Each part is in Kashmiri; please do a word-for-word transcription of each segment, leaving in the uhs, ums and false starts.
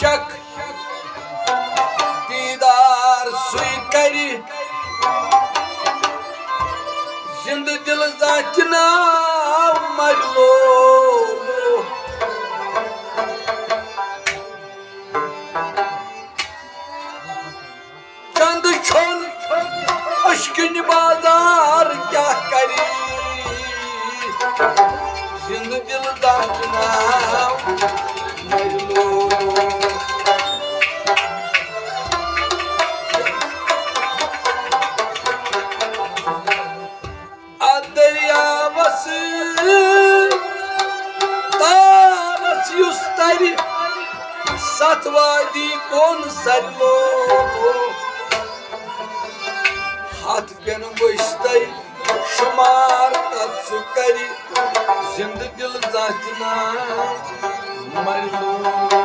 شک دیٖدار سُے کرِ، زِندٕ دِل زانٛچہِ ناو مَرِ لولو۔ چند چھُن اشکنہِ بازار کیٛاہ کرِ؟ زِندٕ دِل دانٛچہِ ناو مَرِ لولو۔ اتھ دٔریاوس تارس یُس ترِ، ستھ وادی کون سرِ لولو۔ ہتھ بٮ۪ن ؤسۍ تَے شُمار کتھ سُہ کرِ، زِندٕ دِل زانٛچہِ ناو مَرِ لولو۔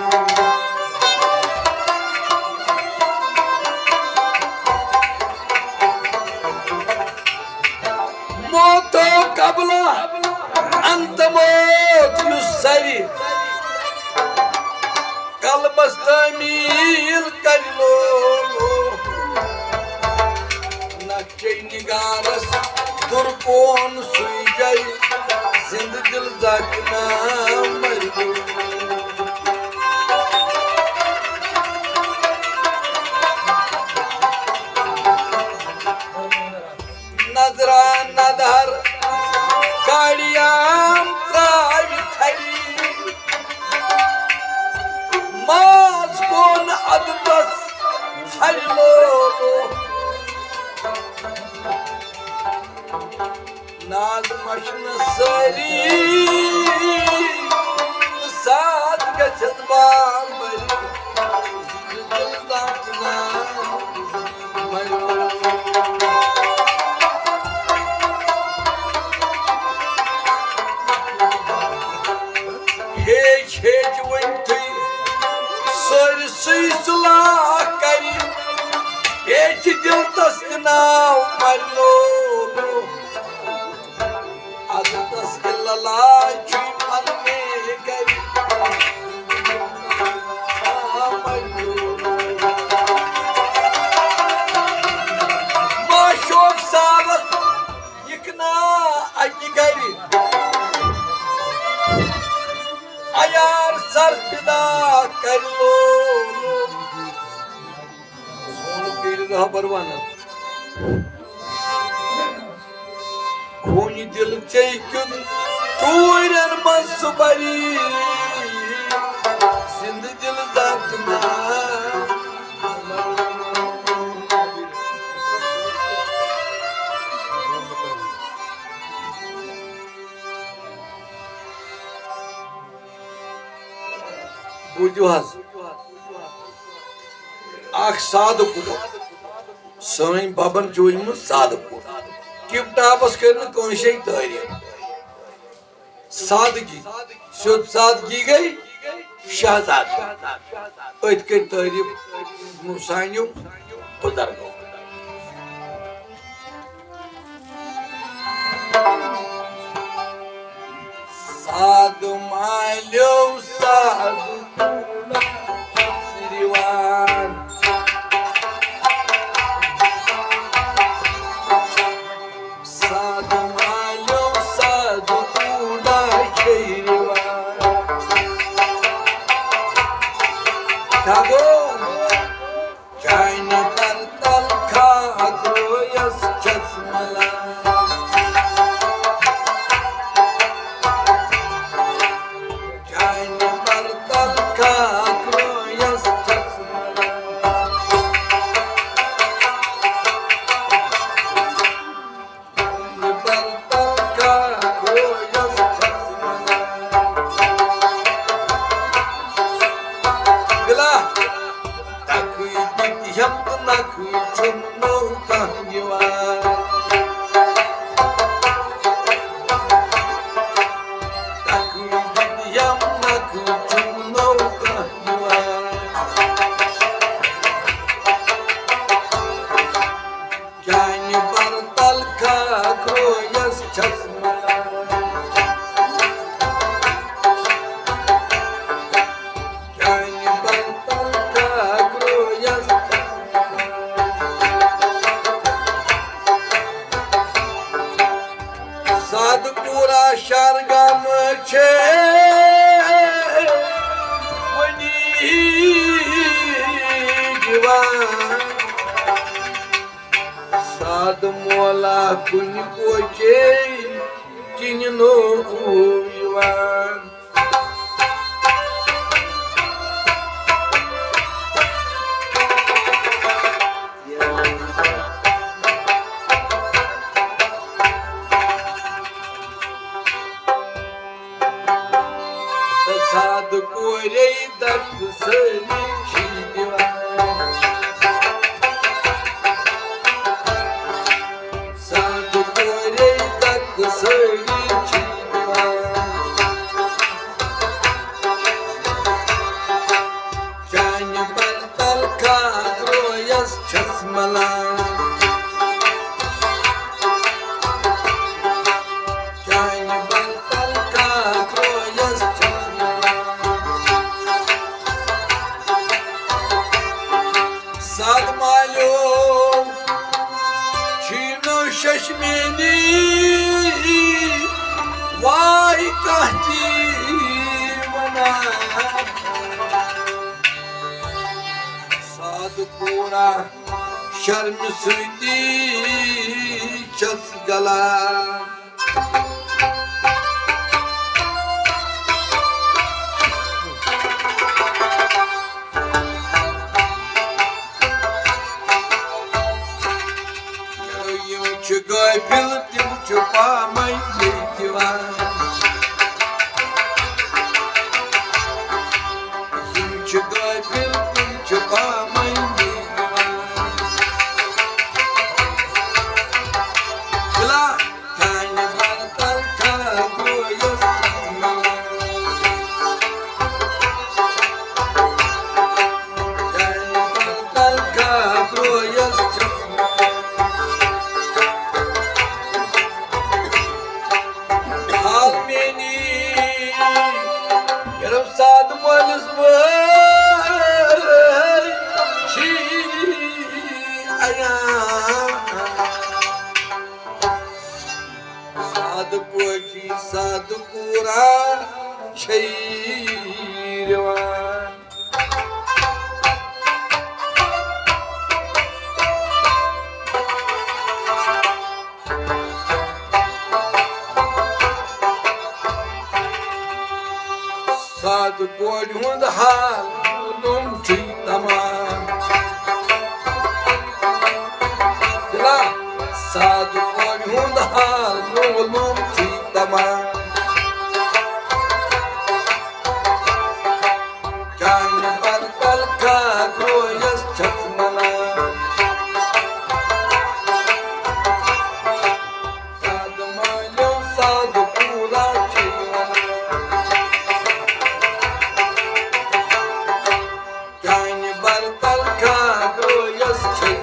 موتو قبلہ انت موت یُس سرِ، قلبس تعمیل کرِ لولو۔ نقشے نگارس درکون سُے جاے، زِندٕ دِل زانٛچہِ ناو مَرِ لولو۔ نظرا نظر کاڑیام ترٛاوِ تھری، ماز کون عددس ہرِ لولو۔ ناز مشنہٕ سٲری، ساتھ گژھٮ۪س بامبر۔ دِل دانٛچہِ ناو مَرِ لولو۔ ہیٚچھ ہیٚچھ وٕنۍ تُہۍ سٲرسٕے صلاح کرِ، ہیٚچھ دِل تس تہِ ناو مَرِ لولو۔ عزتس الا اللہ چھُے پننہِ گرِ۔ معشوق سالس یِکنا اکہِ گرِ۔ عیار سر فدا کرِ لولو۔ سون پیٖر رہبر ونان۔ خوٗنہِ دِل ژےٚ کیُتھ ٹوٗرٮ۪ن منٛز سُہ بری، زِندٕ دِل دانٛچہِ ناو۔ بوٗزِو حظ، اکھ سادٕ کوٗر۔ سٲنۍ ببن چھُ وٕنمُت سادٕ پٲٹھۍ۔ ٹِپ ٹاپس کٔر نہٕ کٲنٛسے تعریٖف۔ سادگی، سیوٚد سادگی گٔے شہزادگی۔ أتھۍ کٔرۍ تعریٖف سانیو بُزرگو۔ سادٕ مالیو سادٕ کوٗنہ چھُس رِوان۔ سادٕ مالیو سادٕ کوٗنہ چھے رِوان۔ کیٛاہ گوٚو؟ چانہِ برتل خاک رویس چھس ملان۔ چانہِ برتل خاک رویس چھس ملان۔ چانہِ برتل خاک رویس چھس ملان۔ بِلا، تَکٕے دِتۍ ہٮ۪م تہٕ نَکھٕ چھُم نوٚو کانٛہہ یِوان۔ تَکٕے دِتۍ ہٮ۪م نَکھٕ چھُم نوٚو کانٛہہ یِوان۔ چانہِ برتل خاک رویس چھس ملان۔ چانہِ برتل سادٕ مولا کُنہِ کوچے چِنہِ نوٚو یِوان۔ سادٕ کورے دَکہٕ سٲری چھِ دِوان۔ سادٕ کورے دَکہٕ سٲری چھِ دِوان۔ چانہِ برتل کھاکرویس چھَس ملان۔ چانہِ برتل کھاکرویس چھَس ملان۔ سادٕ مالیو چھُے نہٕ ششمیٖنی، واے کانٛہہ تہِ ونان۔ سادٕ کوٗرا شرمہِ سۭتی چھَس گلان۔ یِم چھِ غٲفِل، تِم چھِ پامَے ییٚتہِ یِوان۔ یِم چھِ غٲفِل، تِم چھِ پامَے ییٚتہِ یِوان۔ بِلا چانہِ برتل کھاکرویس چھَس ملان۔ چانہِ برتل کھاکرویس چھَس ملان۔ حال میٛٲنی ییٚلہِ سادٕ مٲلِس وٲرۍ چھِ عیان۔ سادٕ پٲٹھی سادٕ کوٗرا چھے رِوان۔ سادٕ کورِ ہُنٛد حال معلوم چھُے تمام۔ دِلا، سادٕ کورِ ہُنٛد حال معلوم چھُے تمام۔ چانہِ برتل کھاکرویس چھَس ملان۔ سادٕ مالیو سادٕ کوٗرا چھے ونان۔ چانہِ برتل کھاکرویس چھے۔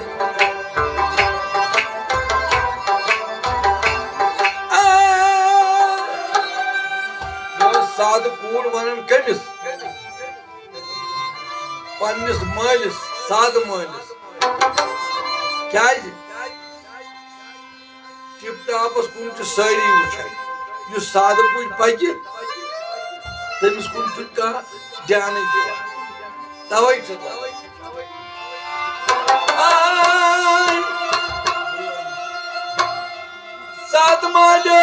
آ، یہِ ٲس سادٕ کوٗر ونان کٔمِس؟ پننِس مٲلِس، سادٕ مٲلِس۔ کیازِ؟ ٹِپ ٹاپس کُن چھِ سٲری وٕچھان۔ یُس سادٕ پٲٹھۍ پکہِ، تٔمِس کُن چھُنہٕ کانٛہہ دیانٕے دِوان۔ توے چھُ آے۔ سادٕ مالیو،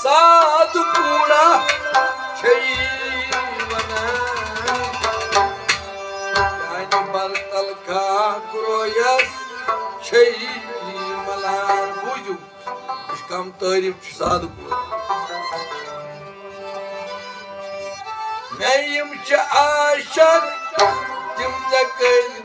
سادٕ کوٗرا چھے ونان۔ چانہِ برتل کھاکرویس چھے ملان۔ بوٗزِو، یہِ چھِ کم تعریٖف چھِ سادٕ کوٗر۔ مےٚ یِم چھِ عاشق، تِم ژےٚ کٔرۍ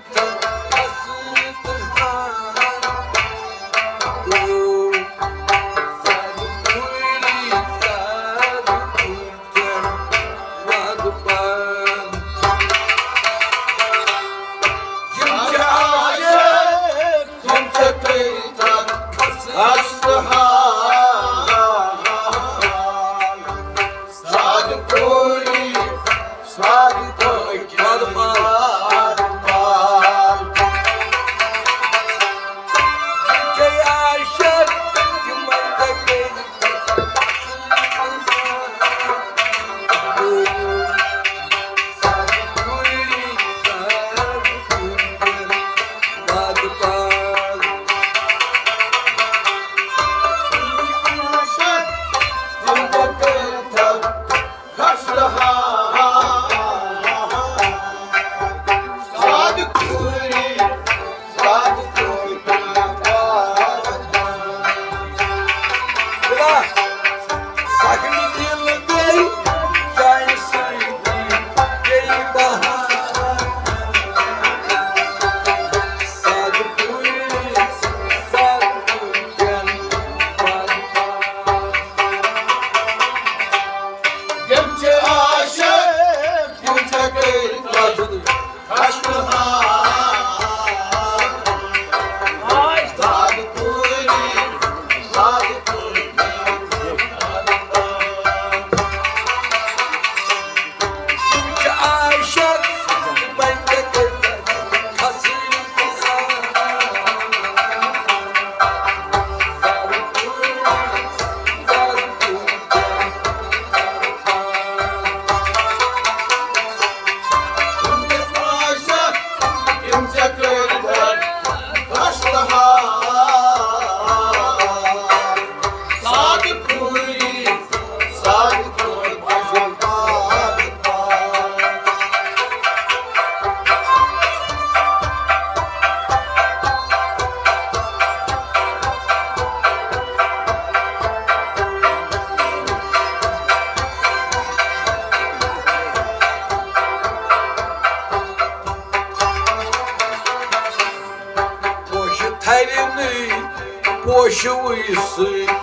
پوشوٕے سۭتۍ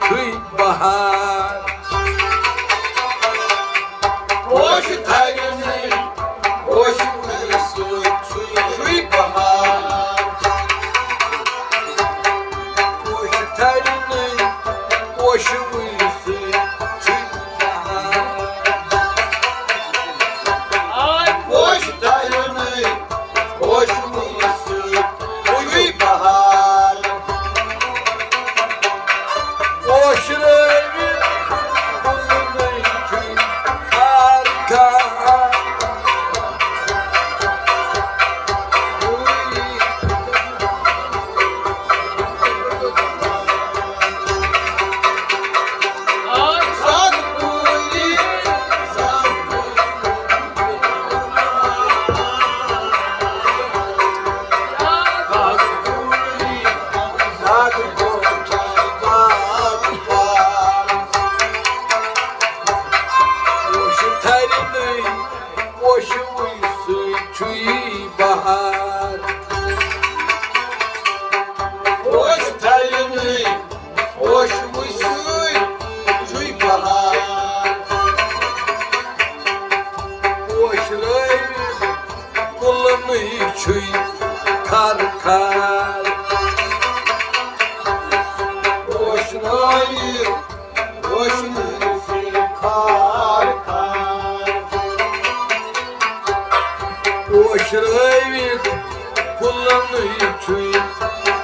چھُے بہار۔ پوش تھرِ نٔے، پوشوٕے سۭتۍ چھُے، چھُے بہار۔ پوش تھرِ نٔے، پوشوٕے سۭتۍ چھُے بہار۔ پوش تھرِ نٔے، پوشوٕے سۭتۍ چھُے بہار۔ پوشرٲوِتھ پھُلنٕے چھُے خار خار۔ پوشہِ تھرِ نٔے، پوشوٕے سۭتۍ چھُے بہار۔ پوشہِ تھرِ نٔے، پوشوٕے سۭتۍ چھُے بہار۔ پوشرٲوِتھ کُلنٕے چھُے کھر کھر۔ پوشرٲوِتھ پوشنٕے چھُے کھر کھر۔ پوشرٲوِتھ کُلنٕے چھُے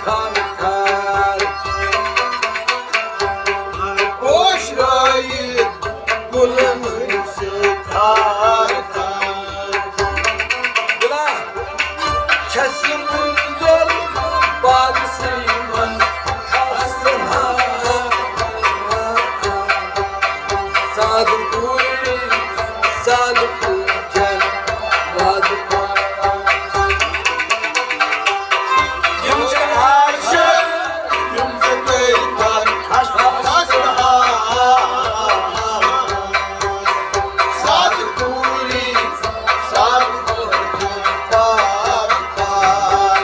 کھر کھر۔ پوشرٲوِتھ کُلنٕے چھُے کھر کھر۔ بلا چھَس یہِ مُنظر باغسٕے منٛز خستہٕ حال۔ سادٕ پوٗرۍ، سادٕ پوٗرۍ جن وادٕ پال۔ یِم چھِ عاشق، یِم چھِ تٔرۍ تَتھ خستہٕ حال۔ سادٕ پوٗرۍ، سادٕ پوٗرۍ جن وادٕ پال۔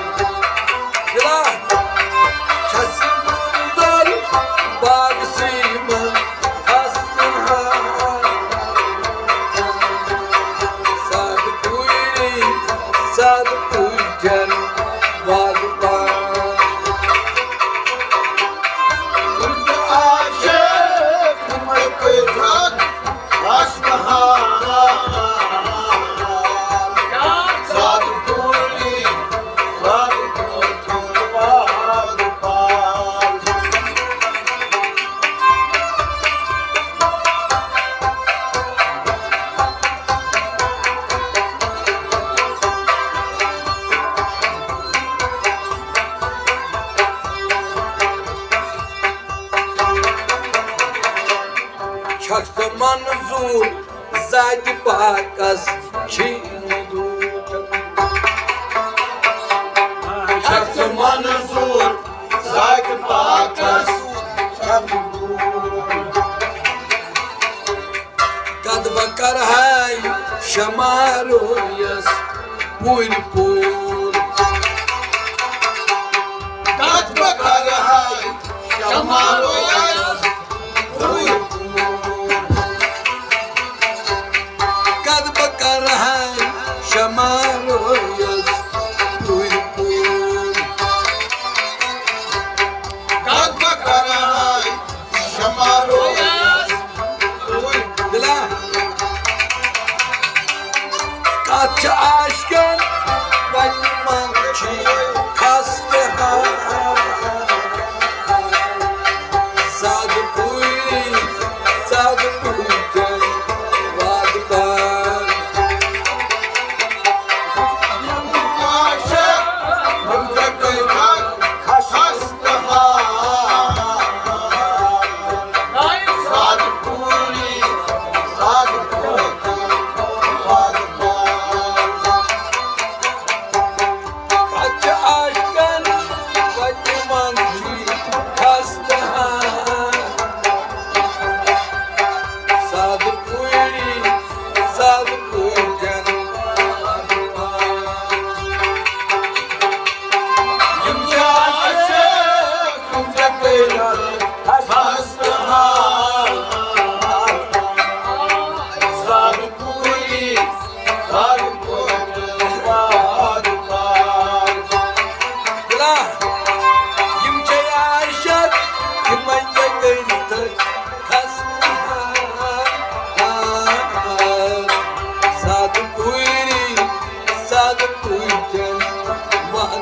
بلا چھَس یہِ مُنظر باغسٕے منٛز خستہٕ حال۔ سادٕ پوٗرۍ، سادٕ پوٗرۍ جن وادٕ پال۔ تِم تہِ عاشق، تِمے پٔتھر خستہٕ حال۔ سادٕ پوٗرۍ، سادٕ پوٗرۍ جن وادٕ پال۔ چھکھ ژٕ منظور ذاتِ پاکس چھی نہٕ دوٗر۔ چھکھ ژٕ منظور ذاتِ پاکس چھی نہٕ دوٗر۔ کتھ بہٕ کرہاے شمارو یس پوٗرۍ پوٗرۍ۔ کتھ بہٕ کرہاے شمارو یس پوٗرۍ پوٗرۍ۔ کتھ بہٕ کرہاے شمارو یس پوٗرۍ پوٗرۍ۔ کتھ بہٕ کرہاے شمارو یس پوٗرۍ۔ بلا کتھ چھِ عاشقن وتہِ منٛز چھِ خستہٕ حال۔ سادٕ پوٗرۍ، سادٕ پوٗرۍ جن وادٕ پال۔ عاشق، خستہٕ حال۔ سادٕ پوٗرۍ، سادٕ پوٗرۍ جن وادٕ پال۔ پتہٕ چھِ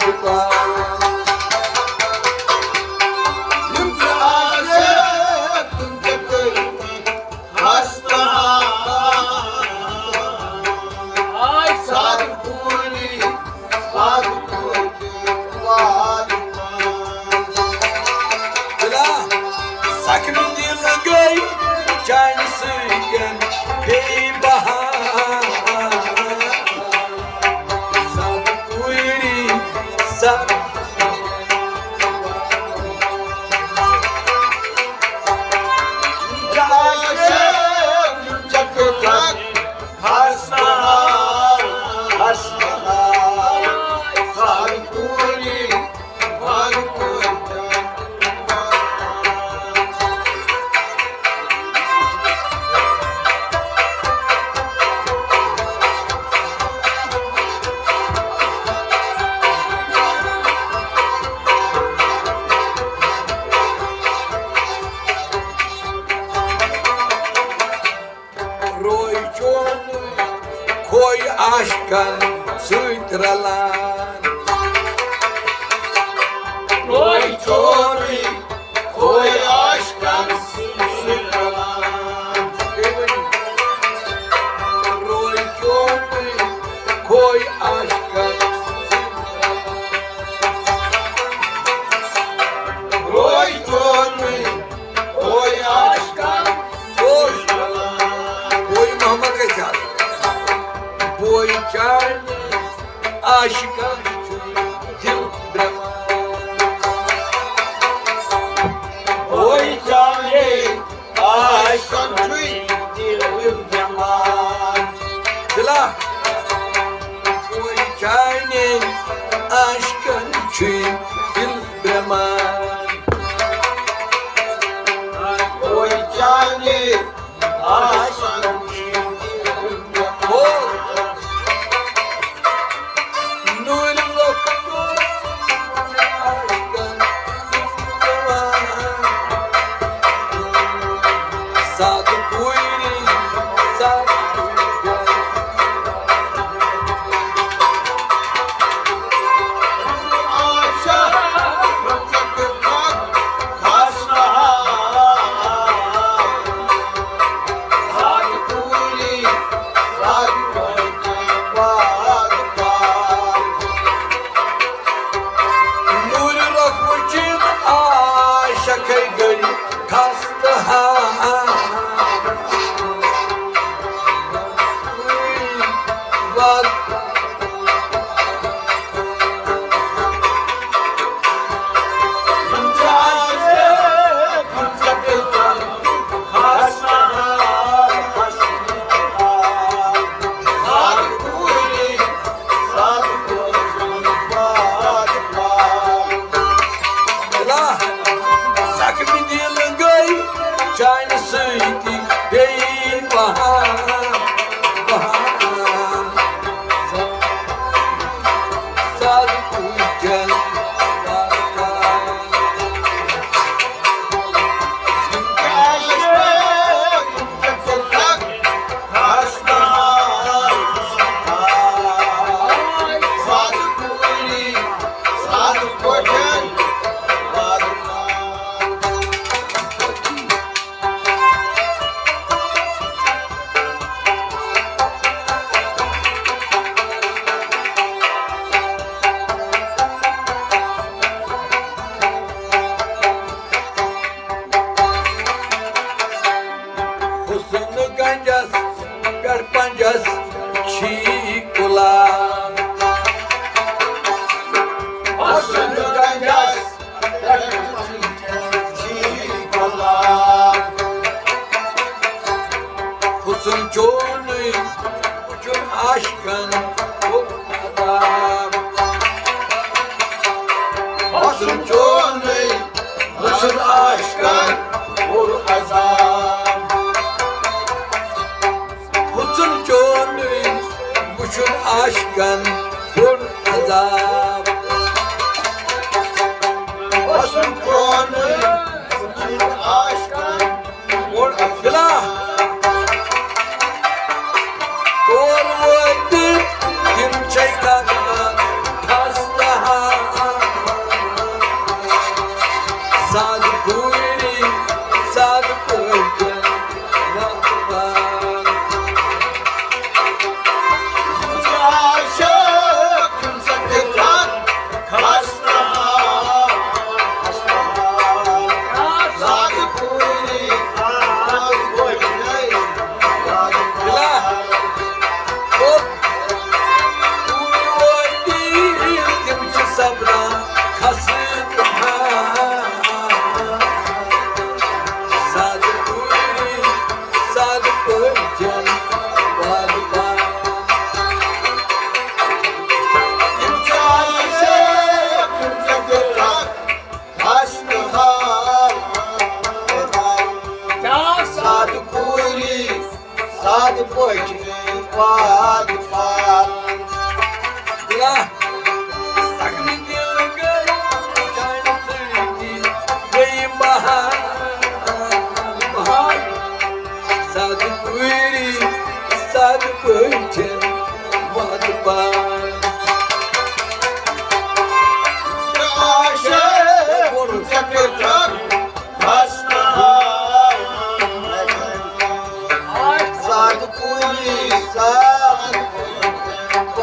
یِم چھِ عاشق، تِم چھِ کٔرمٕتۍ خستہٕ حال۔ آے سادٕ پوٗری، سادٕ پوٗری، وارٕ وارٕ۔ بلا، زخمی دل گٔے چانہِ سۭتۍ بے بہا۔ سادٕ پوٗری، سادٕ روے چون کھوے عاشقن سۭتۍ رلان۔ روے چون کھوے عاشقن سۭتۍ رلان۔ روے چون کھوے عاشقن سۭتۍ رلان۔ روے چون اوے عاشقن، اوے، اوے محمد گژھِ آسُن۔ بوے چانہِ عاشقن چھُ دل بیمار۔ بوے چانہِ عاشقن چھُ دل بیمار۔ دلا، بوے چانہِ عاشقن چھُ دل بیمار۔ اوے چانہِ آسن ہو۔ نور لوک سادٕ پوٗری، سادٕ پوٗری۔ نور رخ وچن عاشقے گری خستہ۔ زخمی دل گٔے چانہِ سۭتی بیٚیہِ بہار، بہار۔ سادٕ پٲٹھۍ حسن گنجس پٮ۪ٹھ پنجس چھی کُلان۔ حسن گنجس پٮ۪ٹھ پنجس چھی کُلان۔ حسن چونُے وُچھُن عاشقن کوٚر عذاب۔ حسن چونُے وُچھُن عاشقن کوٚر عذاب۔ حسن چونُے وُچھُن عاشقن کوٚر عذاب۔ حسن چونُے وُچھُن عاشقن کوٚر عذاب۔ بلا۔ تور وٲتِتھ تِم چھِ کران خستہٕ حال۔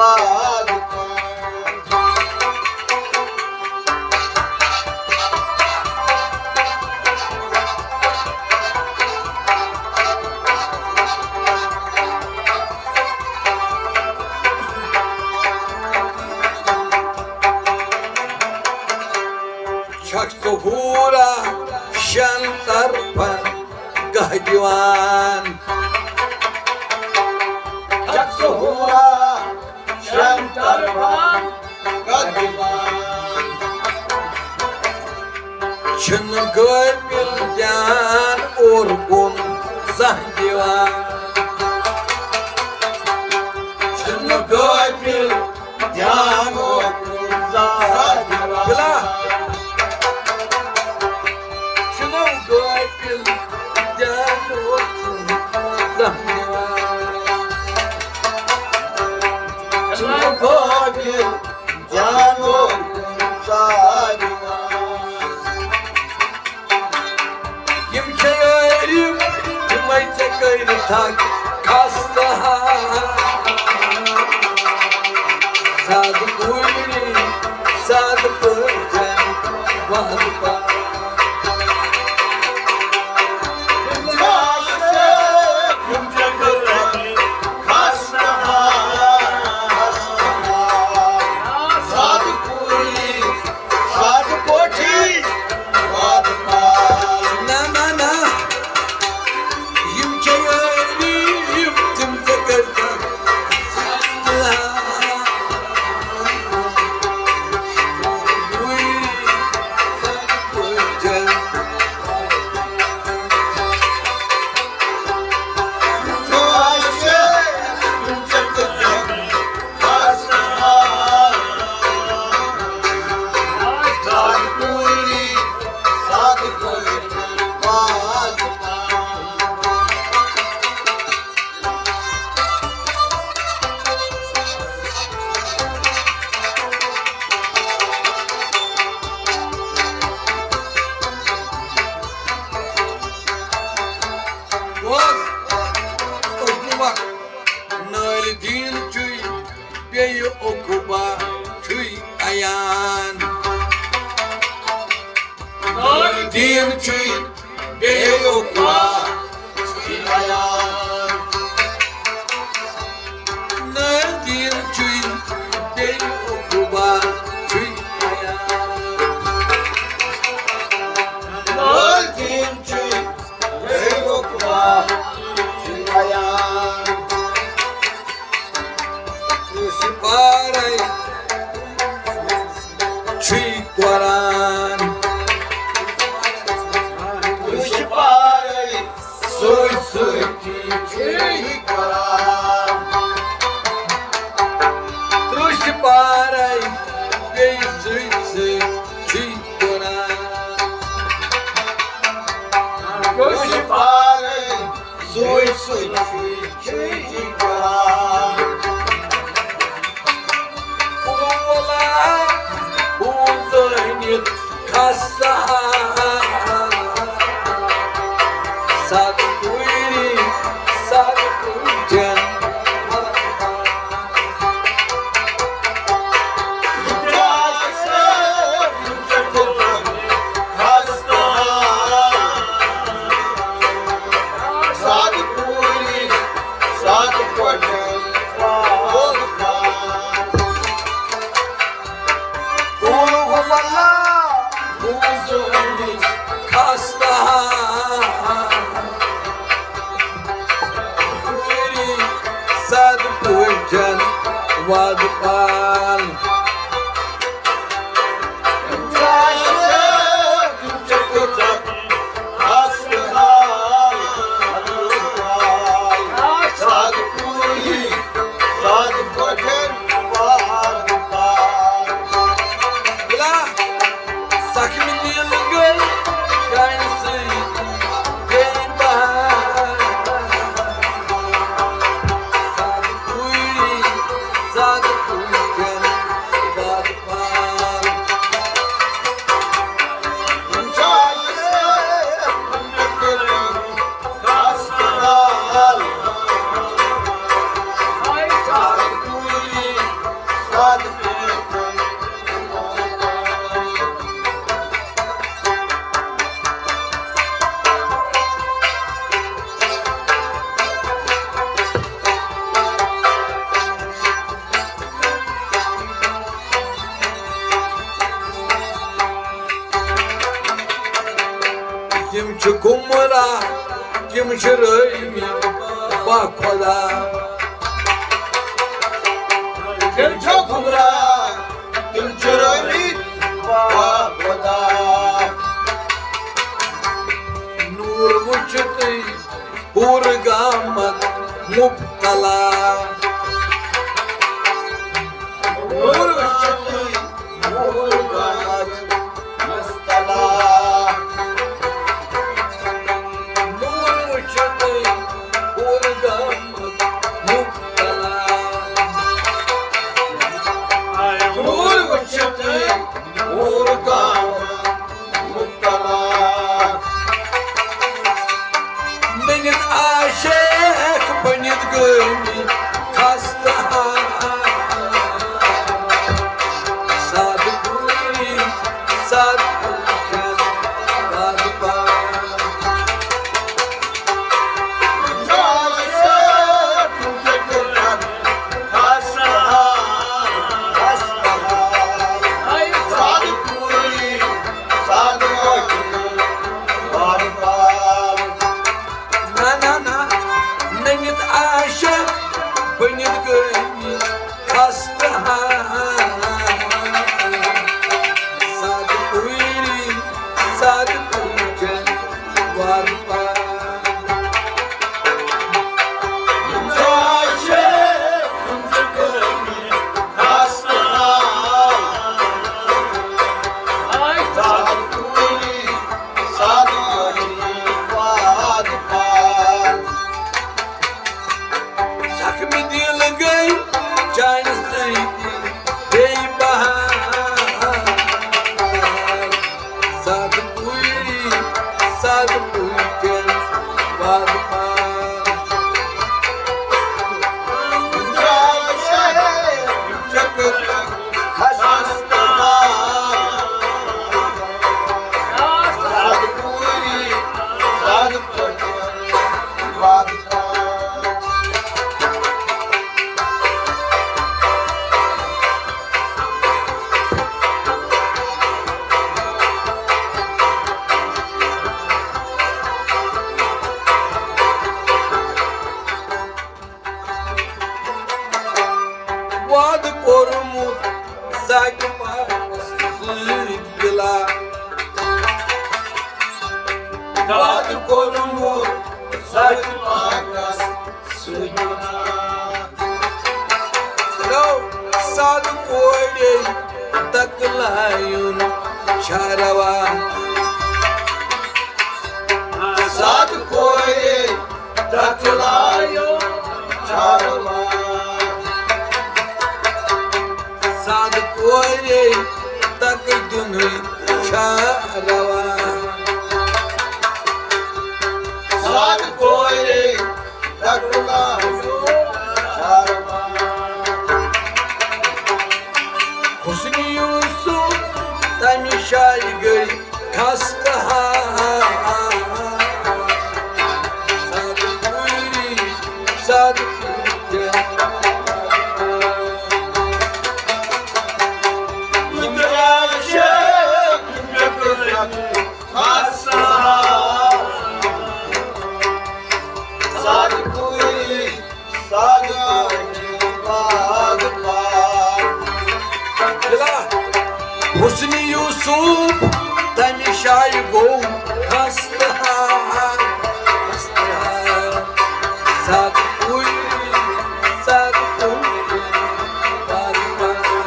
چھکھ ژٕ حورا شٮ۪ن طرفن گاہ دِوان۔ چھکھ ژٕ حورا شٮ۪ن طرفن گاہ دِوان۔ چھِنہٕ غٲفِل دھیان اور کُن زانٛہہ دِوان۔ چھِنہٕ غٲفِل دھیان اور کُن زانٛہہ دِوان۔ بِلا۔ چھِنہٕ غٲفِل دھیان اور کُن زانٛہہ دِوان۔ چھِنہٕ غٲفِل دھیان اور کُن زانٛہہ دِوان۔ یِم چھِ عٲرِف، یِمَے ژےٚ کٔرِتھ اکھ خستہٕ حال۔ سادٕ پوٗری، سادٕ پٲٹھۍ وَدٕ پَتھ۔ یِم چھِ عٲرِف، یِم ژےٚ کٔرِتھ خستہٕ حال۔ سادٕ پوٗری، سادٕ پٲٹھی وَدٕ پَتھ۔ نہ، نہ، نہ۔ یِم چھِ عٲرِف، یِم تِم تہِ کٔرۍ تَتھ۔ بوز، ٲٹھمہِ وقت نٲلۍ دیٖن چھُے بیٚیہِ عقبہ چھُے عیان۔ نٲلۍ دیٖن چھُے بیٚیہِ عقبہ چھُے عیان۔ نٲلۍ دیٖن چھُے بیٚیہِ عقبہ چھُے عیان۔ نٲلۍ دیٖن چھُے بیٚیہِ عقبہ چھُے عیان۔ یُس پارے چھُے قرآن۔ یُس پارے سۭتۍ سۭتۍ چھُے قرآن۔ ترٛوٚش پارے بیٚیہِ سۭتۍ سۭتۍ چھُے قرآن۔ ترٛوٚش پارے سۭتۍ سۭتۍ چھُے قرآن۔ قل ہو اللہ، بوٗزٲنِتھ خستہٕ حال۔ سادٕ پوٗری، سادٕ پوٗرۍ جن۔ سادٕ پوٗری، سادٕ پٲٹھۍ۔ قل ہو اللہ، بوٗزٲنِتھ خستہٕ حال۔ سادٕ پٲٹھۍ وَدٕ پال۔ سادٕ پٲٹھۍ وَدٕ پال۔ بِلا۔ زخمی نیل گٔے جانہِ سۭتۍ بے بہار۔ سادٕ پوٗری، سادٕ پوٗری۔ گمراہ، تِم چھِ رٲوۍمٕتۍ با خۄدا۔ تِم چھِ گمراہ، تِم چھِ رٲوۍمٕتۍ با خۄدا۔ نوٗر وٕچھِتھٕے پوٗرٕ گامَس مُبتلا۔ نوٗر وٕچھِتھٕے پوٗرٕ گامَس مُبتلا۔ نوٗر وٕچھِتھٕے پوٗرٕ گامَس مُبتلا۔ نوٗر وٕچھِتھٕے پوٗرٕ گامَس مُبتلا۔ بٔنِتھ عاشق، بٔنِتھ گٲمی خستہٕ حال۔ سادٕ پوٗری، سادٕ پوٗری، سادٕ پوٗری۔ نہ، نہ، نہ، نٔنِتھ عاشق، بٔنِتھ گٲمی خستہٕ حال۔ سادٕ پوٗری، سادٕ پوٗرچن وارٕ پار۔ زخمہِ دِل گٔے چانہِ سۭتۍ بے بہار۔ سادٕ پوٗری، سادٕ پوٗرچن وارٕ پار۔ وعدٕ کوٚرمُت ساقہِ پاکس سۭتۍ بِلا۔ وعدٕ کوٚرمُت ساقہِ پاکس سۭتۍ بِلا۔ سادٕ کورے تکلایُن چھا روا۔ سادٕ کورے تکلایُن چھا روا۔ سادٕ کورے تک دیُنُے چھا روا۔ سادٕ کورے تکلایُن چھا روا۔ حسنِ یوسف تمہِ جایہِ گٔے خستہٕ حال۔ سادٕ پوٗری، سادٕ پوٗری۔ خستہٕ حال۔ سادٕ پوٗری، سادٕ پوٗری، باد باد۔ بِلا، حسنِ یوسف تمہِ جایہِ گوٚو خستہٕ حال۔ خستہٕ حال۔ سادٕ پوٗری، سادٕ پوٗری، باد باد۔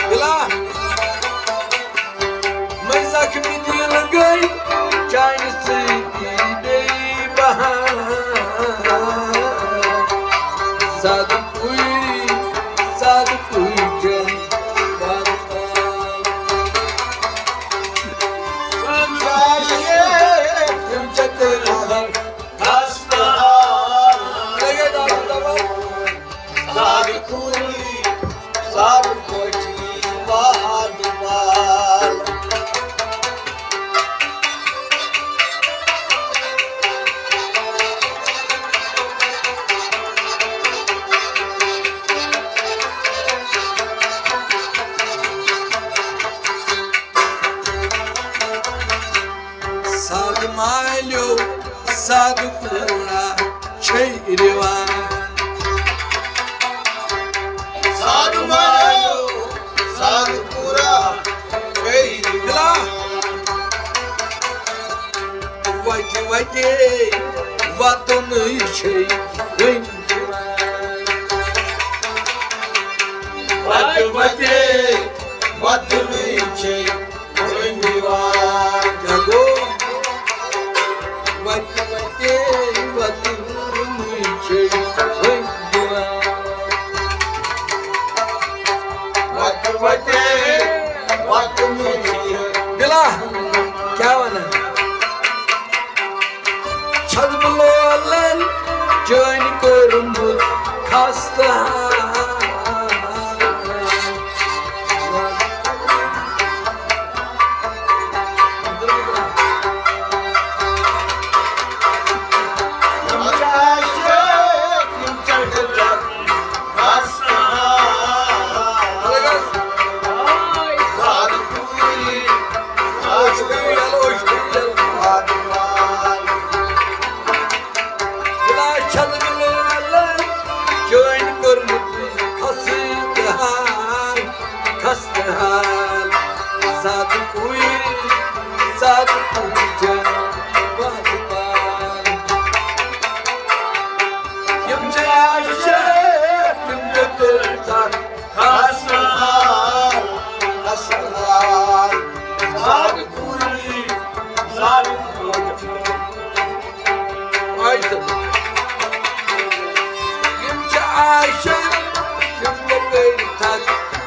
بِلا، مےٚ زخمہِ دِل گٔے چانہِ سۭتی بے بہار۔ سادٕ پوٗری، سادٕ پوٗرچن وارٕ پار۔ خستہٕ حال۔ سادٕ پوٗری، سادٕ پوٗری، واد واد۔ سادٕ کوٗرا چھے رِوان۔ سادٕ مالیو، سادٕ کوٗرا چھے رِوان۔ وَتہِ وَتے وَتُنٕے چھے وۄنۍ۔ وَتہِ وَتے وَتُنٕے چھے وۄنۍ یِوان۔ کیٛاہ گوٚو؟ وَتہِ وَتے وَتُنٕے چھے وۄنۍ یِوان۔ وَتہِ وَتے وَتُنٕے چھے۔ بِلا، کیٛاہ وَنان؟ چھَس بہٕ لولَن چٲنۍ کوٚرمُت خستہٕ حال۔ بِلا، چھَس بہٕ لولَن چٲنۍ کوٚرمُت خستہٕ حال، خستہٕ حال۔ سادٕ کوٗرِ، سادٕ کوٗرِ چھےٚ وادٕ پال۔ یِم چھِ عاشق، یِم چھِ دِلدار۔ خستہٕ حال، خستہٕ حال۔ سادٕ کوٗرِ، سادٕ کوٗرِ۔ یِم چھِ عاشق، یِم چھِ کٔرۍ تھک،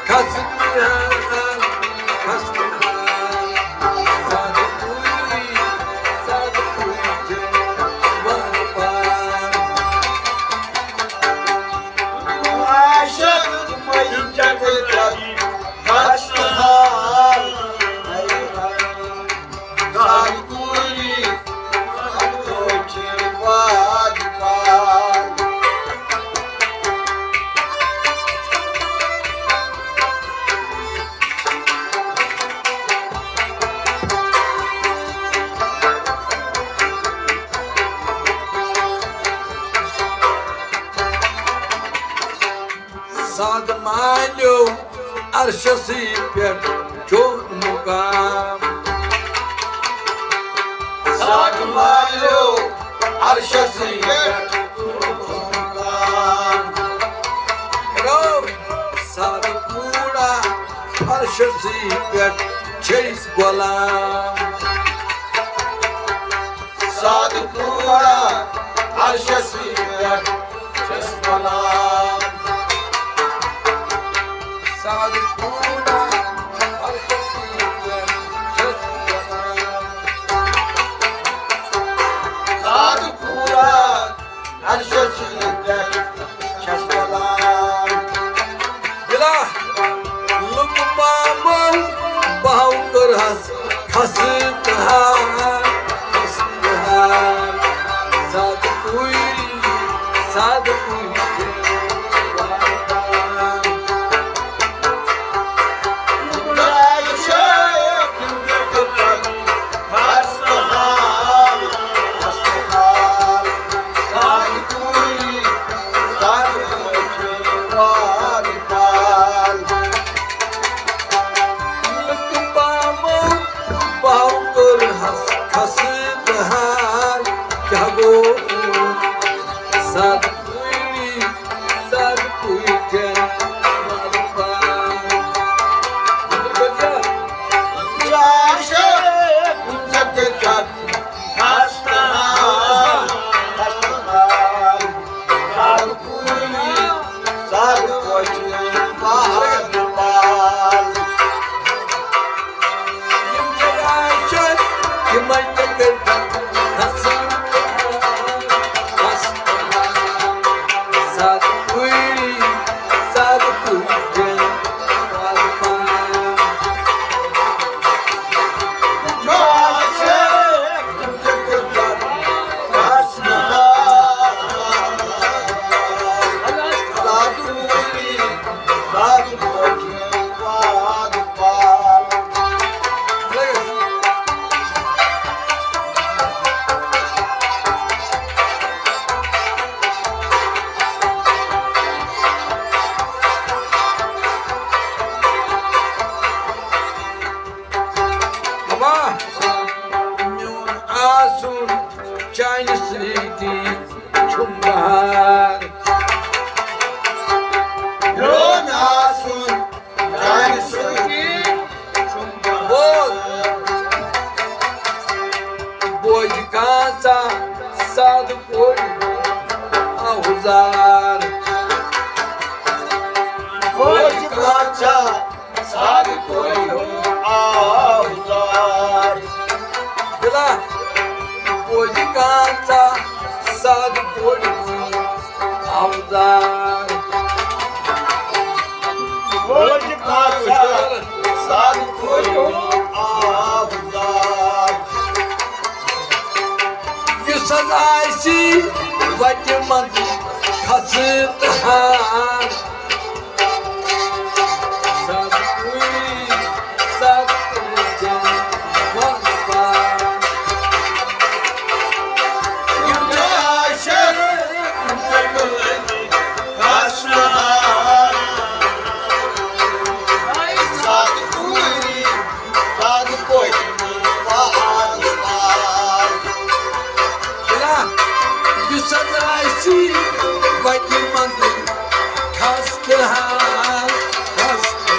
خستہٕ حال، خستہٕ حال۔ سادٕ کوٗرِ، سادٕ کوٗرِ چھِ وادٕ پال۔ عاشق، یِم چھِ کٔرۍ تھک، خستہٕ حال، خستہٕ حال۔ سادٕ کوٗرِ، سادٕ کوٗرِ چھِ وادٕ پال۔ سادٕ مالیو عرشسٕے پٮ۪ٹھ چون مُقام۔ سادٕ مالیو عرشسٕے پٮ۪ٹھ چون مُقام۔ رو سادٕ کوٗرا عرشسٕے پٮ۪ٹھ چھے غلام۔ سادٕ کوٗرا عرشسٕے پٮ۪ٹھ چھَس غلام۔ سادٕ کوٗرا عرشسٕے پٮ۪ٹھ چھَس غلام۔ سادٕ کوٗرا عرشسٕے پٮ۪ٹھ چھَس غلام۔ بِلا، لُکہٕ پامو بہو کٔرہَس خستہٕ حال، خستہٕ حال۔ سادٕ کوٗرِ، سادٕ کوٗرِ چھِ وادٕ پال۔ خستہٕ حال، خستہٕ حال۔ سادٕ کوٗرِ، سادٕ کوٗرِ چھِ وادٕ پال۔ لُکہٕ پامو بہو کٔرہَس خستہٕ حال۔ کیٛاہ گوٚو؟ سادٕ کوٗرِ، سا سادٕ کورِ ہُنٛد آوزار۔ دِلا بوزِ کانٛژا سادٕ کورِ ہُنٛد آوزار۔ بوزِ کانٛژا سادٕ کورِ ہُنٛد آوزار۔ یُس حظ آسہِ وَتہِ منٛز کھسہٕ تہٕ ہار۔ یُس حظ آسہِ وَتہِ منٛز کھستہٕ حال، کھستہٕ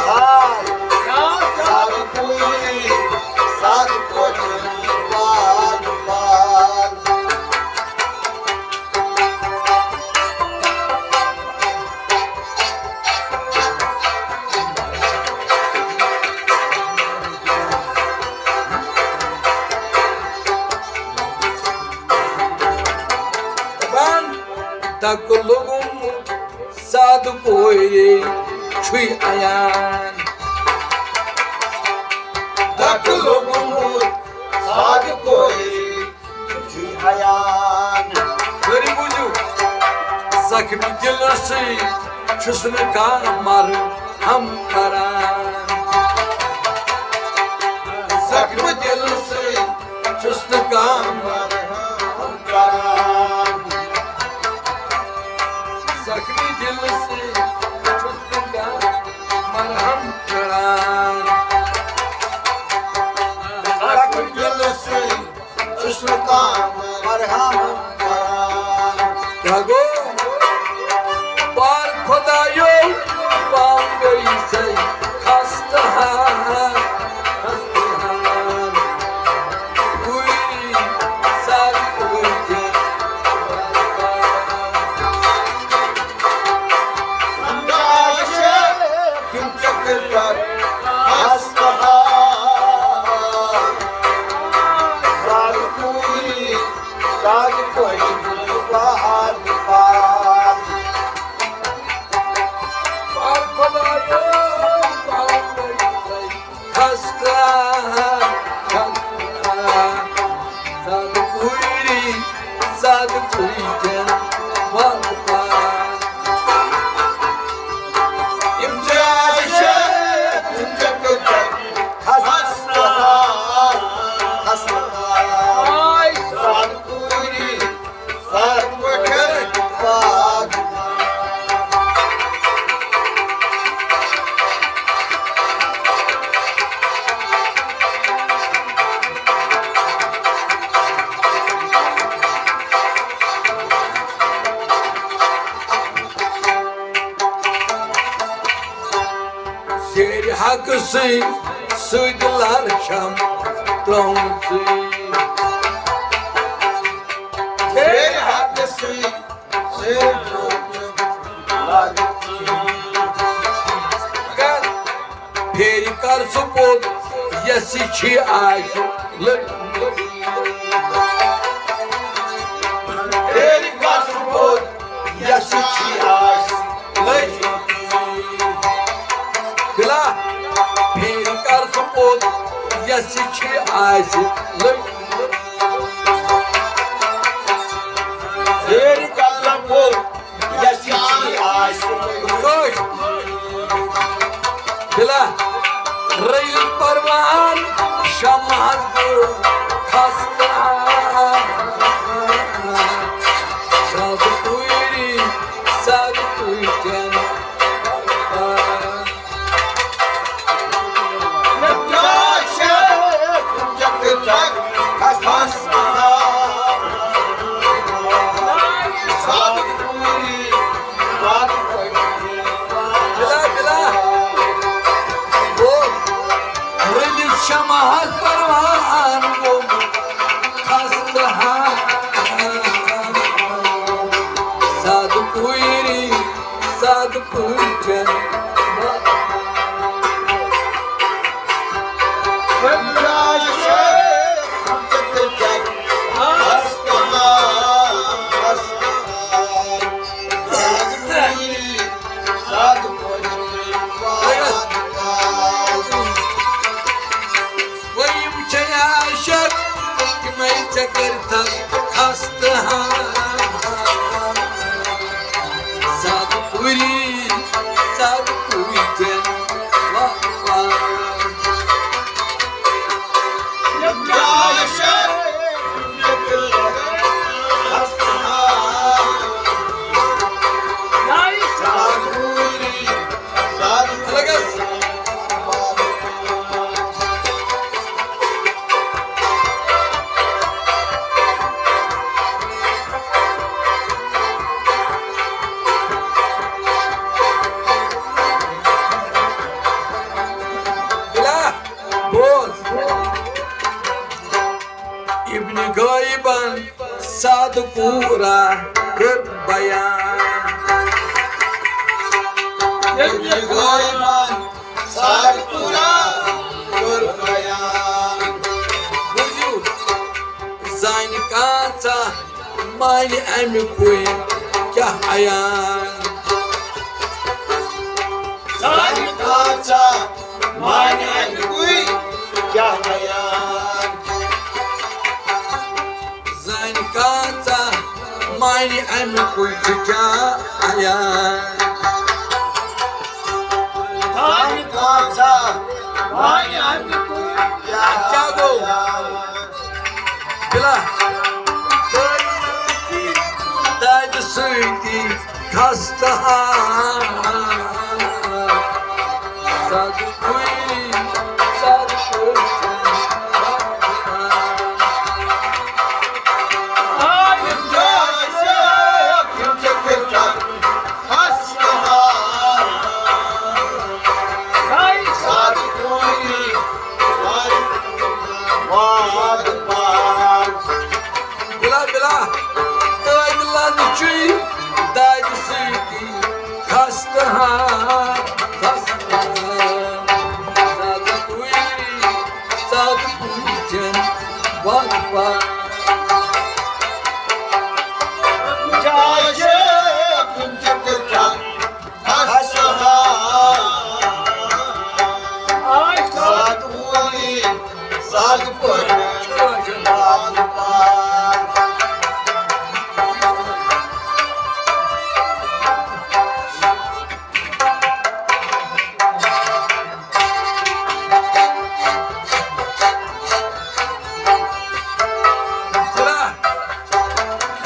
حال۔ سادٕ پٲٹھۍ، سادٕ پٲٹھۍ۔ دَکہٕ لوٚگمُت سادٕ کورِ چھُے عیان۔ دَکہٕ لوٚگمُت سادٕ کورِ چھُے عیان۔ سٲری بوٗزِو، زخمی دِلہٕ سۭتۍ چھُس نہٕ کانٛہہ مرہم کران۔ زخمی دِلہٕ سۭتۍ چھُس نہٕ کانٛہہ مرہم کران۔ زخمی دِلہٕ سۭتۍ چھُس نہٕ کانٛہہ مرہم کران۔ زخمی دِلہٕ سۭتۍ چھُس نہٕ کانٛہہ مرہم کران۔ کیٛاہ گوٚو؟ پار خۄدایو، پاو گٔے سَے خستہٕ حال، خستہٕ حال۔ گُرۍ سر گُرۍ تہِ۔ انداز چھِ تِم چکر پتہٕ خستہٕ حال۔ سر گُرۍ سر گُرۍ پار پار۔ پار خۄدایو، پار خۄدایو۔ خستہٕ، خستہٕ، سادٕ پوٗری، سادٕ پوٗری کٮ۪ن وَلہٕ پار۔ یِم جایہِ چھِ، یِم چھِ کۭژاہ خستہٕ، خستہٕ، سادٕ پوٗری۔ زیرِ حقہٕ سٕے سۭتۍ لر چھم ترٛٲومٕژٕے۔ زیرِ حقہٕ سٕے سۭتۍ ترٛٲومٕژ لر۔ مگر پھیرِ کر سُہ پوٚت یَس یہِ چھِ آسہِ لٔج۔ پھیرِ کر سُہ پوٚت یَس یہِ چھِ آسہِ لٔج۔ بِلا، پھیرِ کر سُہ پوٚت یَس یہِ چھِ آسہِ لٔج۔ پھیرِ کر سُہ پوٚت یَس یہِ چھِ آسہِ لٔج۔ حظ گوٚو خستہٕ۔ سادٕ پوٗری، سادٕ پوٗرۍ کٮ۪ن۔ بِلا، بِلا۔ گوٚو رٔلِتھ شمعس پروان گوٚمُت خستہٕ۔ سادٕ پوٗری، سادٕ پوٗرۍ۔ وۄنۍ یِم چھِ عاشق، تِمَے ژےٚ کٔرۍتَن خستہٕ۔ سادٕ پوٗری، سادٕ پوٗرۍ کٮ۪ن۔ واہ، واہ۔ بِلا، بوز۔ ابن غٲیبن سادٕ پوٗرا کٔر بیان۔ ابن غٲیبن سادٕ پوٗرا کٔر بیان۔ بوٗزِو، زانہِ کانٛژا مانہِ اَمہِ کُے کیٛاہ عیان۔ زانہِ کانٛژا مانہِ اَمہِ کُے کیٛاہ عیان۔ زانہِ کانٛژا مانہِ اَمہِ کُے چھُ کیٛاہ عیان۔ زانہِ کانٛژا مانہِ اَمہِ کُے کیٛاہ گوٚو؟ بِلا۔ دادِ سۭتی خستہٕ۔ سادٕ پوٗری، سادٕ پوٗرۍ۔ بِلا، بِلا، دادِ لَنجہِ چھُے دادِ سۭتی خستہٕ۔ خستہٕ۔ سادٕ پوٗری، سادٕ پوٗرۍ کٮ۪ن۔ واہ، واہ۔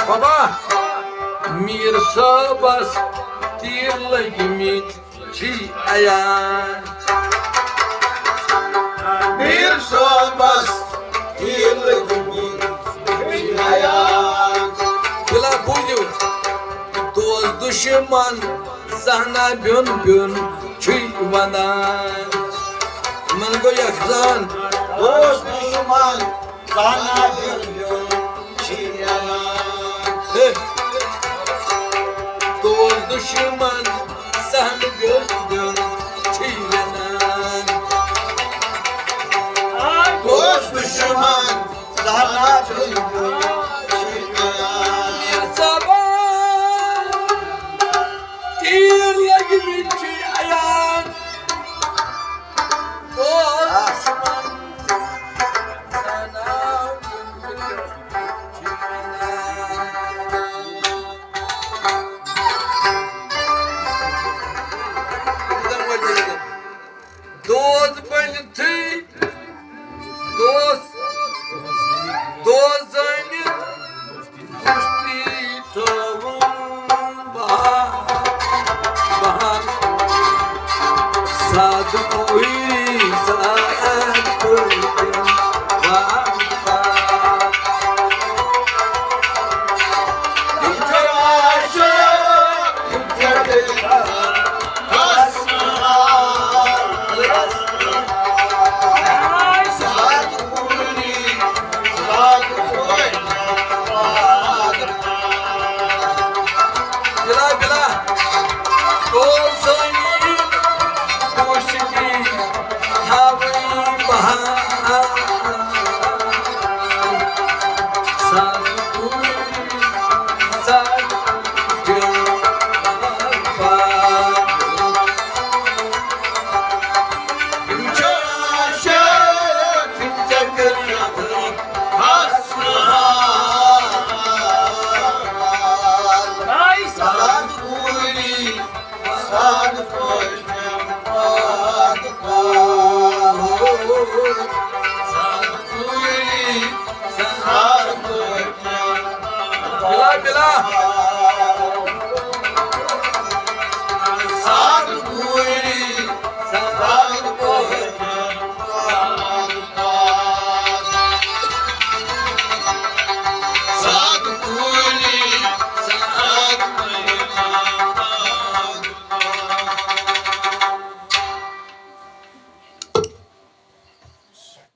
بابا، میٖر صٲبَس تیٖر لٔگۍ مٕتۍ چھی عیان۔ میٖر صٲبَس تیٖر لٔگۍ مٕتۍ چھی عیان۔ بِلا، بوٗزِو، دوست دُشمن زانان بیوٚن بیوٚن چھُے وَنان۔ یِمَن گوٚو یَکجان۔ دوست دُشمن زانان بیوٚن بیوٚن چھُے وَنان۔ ہے۔ دوست دُشمن زانان بیوٚن بیوٚن چھُے وَنان۔ دوست دُشمن زانان بیوٚن بیوٚن چھُے وَنان۔ میٖر صٲبَس تیٖر لٔگۍ مٕتۍ چھُے عیان۔ دوست بٔنِتھٕے، دوست آن